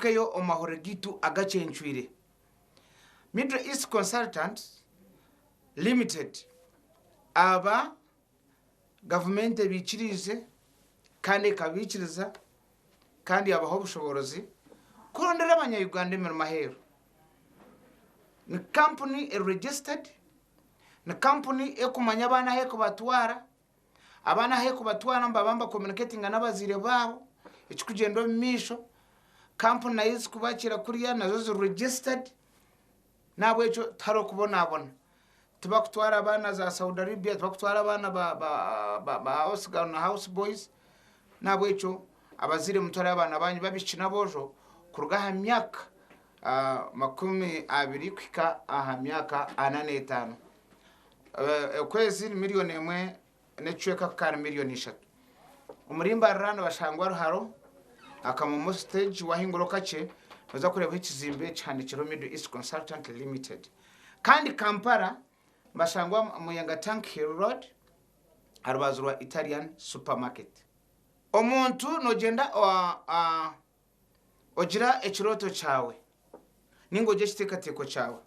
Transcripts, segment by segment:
Tugarukeyo omu mahurire gaitu agacencwire. Middle East Consultants Limited aba gavumenti ebaikiriize kandi ekabaikiriza kandi yabaha obushoboorozi kurondera abanya Uganda emirimo aheeru. Ni kampuni eri registered, ni kampuni erikumanya abaana ahu erikubatwara, Abaana ahu erikubatwara nibaba nibakomuniketinga n'abazaire baabo ekirikugyenda omu maisho. Kampuni nayo ezirikubakiira kuriya nazo ziri registered n'ahabw'ekyo tihariho kubonabona. Tibakutwara abaana za Saudi Arabia, tibakutwara abaana ba house girl na house boys n'ahabw'ekyo abazaire mutware abaana baanyu b'abaishiki n'aboojo kuruga aha myaka 20 kuhika aha myaka 45. Okwezi ni miriyoni emwe n'ekicweka kuhika ahari miriyoni ishatu. Omuri Mbarara nibashangwa Ruharo, Akamomo stage wahinguraho kakye noza kureebaho ekizimbe kihandikireho Middle East Consultant Limited. Kandi Kampala nibashangwa Muyenga Tank Hill Road aha rubaju rwa Italian Supermarket. Omuntu nogyenda ogira ekirooto kyawe ninga ogira ekiteekateeko kyawe.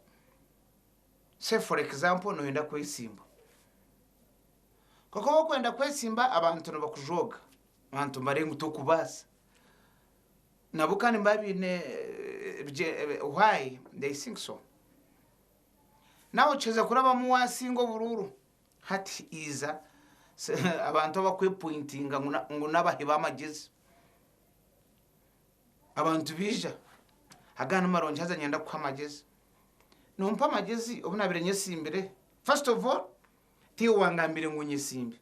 Say for example noyenda kwesimba. Kwonka wakwenda kwesimba abantu nibakujooga, abantu nibareeba ngu tokubaasa. Nabo kandi nibaba baine why they think so. Nawe okiheza kurabamu wasinga oburuuru, hati iza abantu abakwepointinga ngu n'abahi b'amagyezi. Abantu baija, aga nimarungi haza niinyenda kukuha amagyezi. Nompa amagyezi obu naabaire nyesimbire? First of all, tiiwe wangambiire ngu nyesimbe.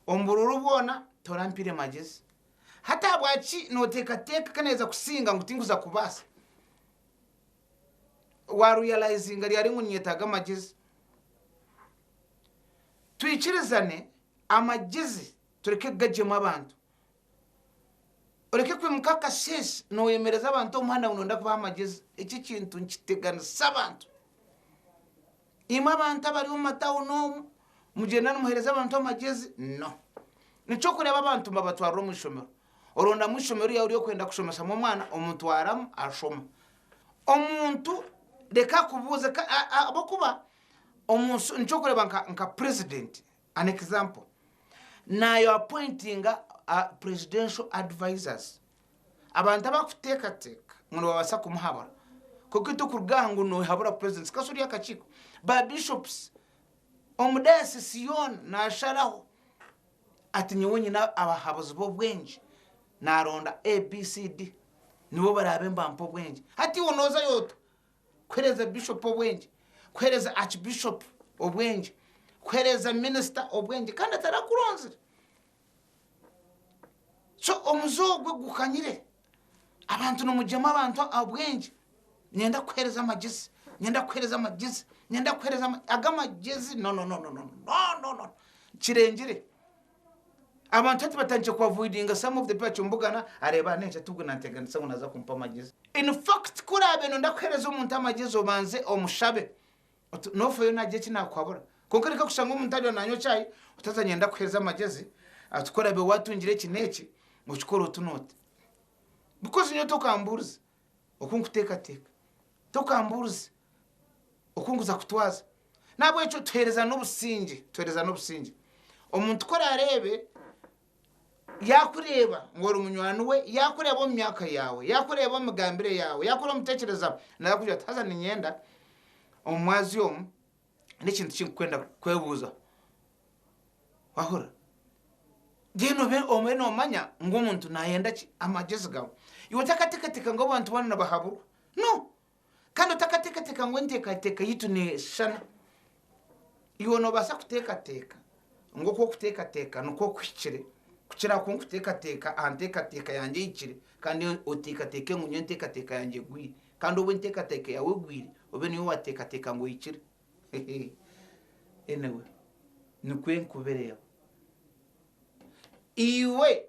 Omu buruuru bwona torampaire magyezi. Hati ahabwaki nooteekateeka ku naaheza kusinga ngu tinkuza kubaasa? Waarealizinga ryari ngu niinyetaaga amagyezi? Twikirizane amagyezi tureke kugagyema abantu. Oreke kwimuka akasheeshe nooyemereza abantu omu muhanda ngu nooyenda kubaha amagyezi. Eki ekintu nikiteganisa abantu. Imwe abantu abari omu matawuni omu, mugyenda nimuheereza abantu amagyezi? No. Nikyo orikureeba abantu nibabatwarira omu ishomero. Orondamu ishomero ryawe ery'okwenda kushomesamu omwana, omutwaramu ashoma. Omuntu reka akubuuze ahabw'okuba omu nsi nikyo orikureeba nka purezidenti An example, nayo appointinga presidential advisors, abantu abakuteekateeka ngu nibabaasa kumuhabura. Kwonka itwe kuruga aha ngu nohabura president, kasi ori akakiiko? Ba bishops omu diocese yoona nasharaho ati nyowe nyine abahabuzi b'obwengye, naronda ABCD nibo baraabe nibampa obwengye. Hati iwe nozayo ota? Kuheereza bishop obwengye, kuheereza archbishop obwengye, kuheereza minisita obwengye kandi atarakuronzire. So omuze ogwo gukanyire. Abantu nimugyema abantu obwengye. Niinyenda kukuheereza amagyezi, niinyenda kukuheereza amagyezi, niinyenda kukuheereza amagyezi. Ago amagyezi no no no no no no no kirengire. Abantu hati batandikire ku avoidinga some of the people bakimbugana areeba nenki hati ogu nanteganisa ngu naza kumpa amagyezi. In fact ku oraabe noyenda kuheereza omuntu amagyezi obanze omushabe oti nofayo nagira eki nakuhabura. Kwonka reka kushanga omuntu ariyo nanywa chai oti haza niinyenda kukuheereza amagyezi ati ku oraabe watungire eki n'eki okikore oti n'oti. Because nyowe tokambuurize oku nkuteekateeka, tokambuurize oku nkuza kutwaza. N'ahabw'ekyo tuheereza n'obusingye, tuheereza n'obusingye. Omuntu ku oraareebe yaakureeba ngu ori munywani we, yaakureeba omu myaka yaawe, yaakureeba omu migambire yaawe, yaakureeba omu miteekyerereze yaawe, naaza kugira ati haza niinyenda omu mwazyo omu n'ekintu eki ndikwenda kukwebuuza. Wahurira? Then obe obe noomanya ngu omuntu naayenda ki? Amagyezi gaawe. Iwe otakateekateeka ngu abantu boona nibahaburwa. No! Kandi otakateekateeka ngu enteekateeka yaitu neeshushana. Iwe noobaasa kuteekateeka ngu oku orikuteekateeka nikwo kuhikire kukira oku ndikuteekateeka aha nteekateeka yangye ehikire kandi oteekateeke ngu nyowe enteekateeka yangye egwire. Kandi obu enteekateeka yaawe egwire, obe niiwe waateekateeka ngu ehikire. Anyway, nikwo ndikubireeba. Iwe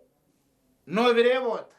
noobireeba ota?